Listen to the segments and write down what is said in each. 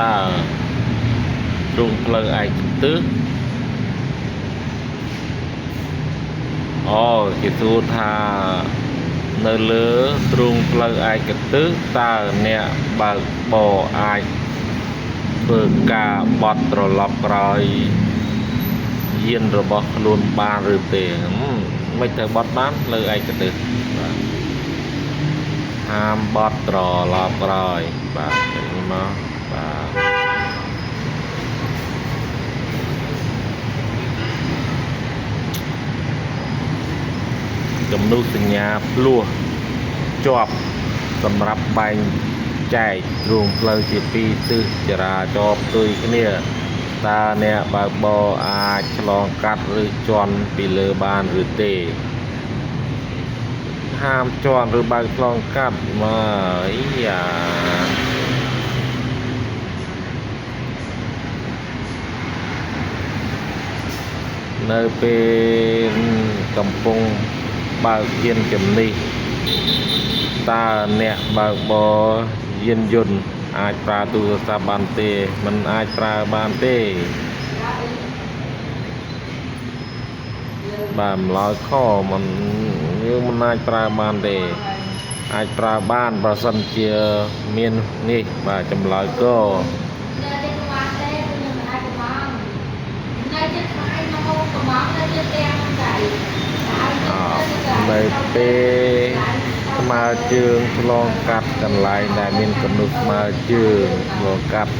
តើទ្រូងផ្លូវឯកទិសអូគេសួរថានៅលើទ្រូងផ្លូវឯកទិសតើអ្នកបើកបរអាចធ្វើការបត់ត្រឡប់ក្រោយយានរបស់ខ្លួនបានឬទេមិនត្រូវបត់បានលើឯកទិសបាទហាមបត់ត្រឡប់ក្រោយបាទនេះមកបាទ គំនូសសញ្ញាភ្លោះជាប់សម្រាប់បែងចែកទ្រូងផ្លូវជាពីរទិសចរាចរណ៍ផ្ទុយគ្នាតើអ្នកបើកបរអាចឆ្លងកាត់ឬជាន់ពីលើបានឬទេហាមជាន់ឬបើកឆ្លងកាត់មកអីយ៉ានៅពេលកំពុងបើកយានជំនិះតើអ្នកបើកបរយានយន្តអាចប្រើទូរស័ព្ទបានទេមិនអាចប្រើបានទេបាទម្លើយខមិនយើងមិនអាចប្រើបានទេអាចប្រើបានប្រសិនជាមាននេះបាទចម្លើយក នៅចិត្តក្បាលទេគឺខ្ញុំមិនអាចកំងនៅចិត្តក្បាលខ្ញុំមកកំងនៅចិត្តផ្ទះហ្នឹងចៃ នៅពេលស្មើជើងឆ្លងកាត់កន្លែងដែលមានគំនូសស្មើជើងឆ្លងកាត់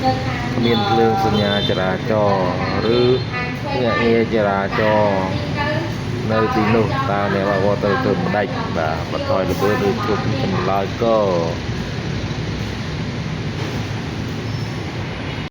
គ្មានភ្លើងសញ្ញាចរាចរណ៍ឬភ្នាក់ងារចរាចរណ៍នៅទីនោះតើអ្នកបើកបរត្រូវធ្វើម្ដេចបាទបន្ថយល្បឿនឬឈប់ចម្លើយក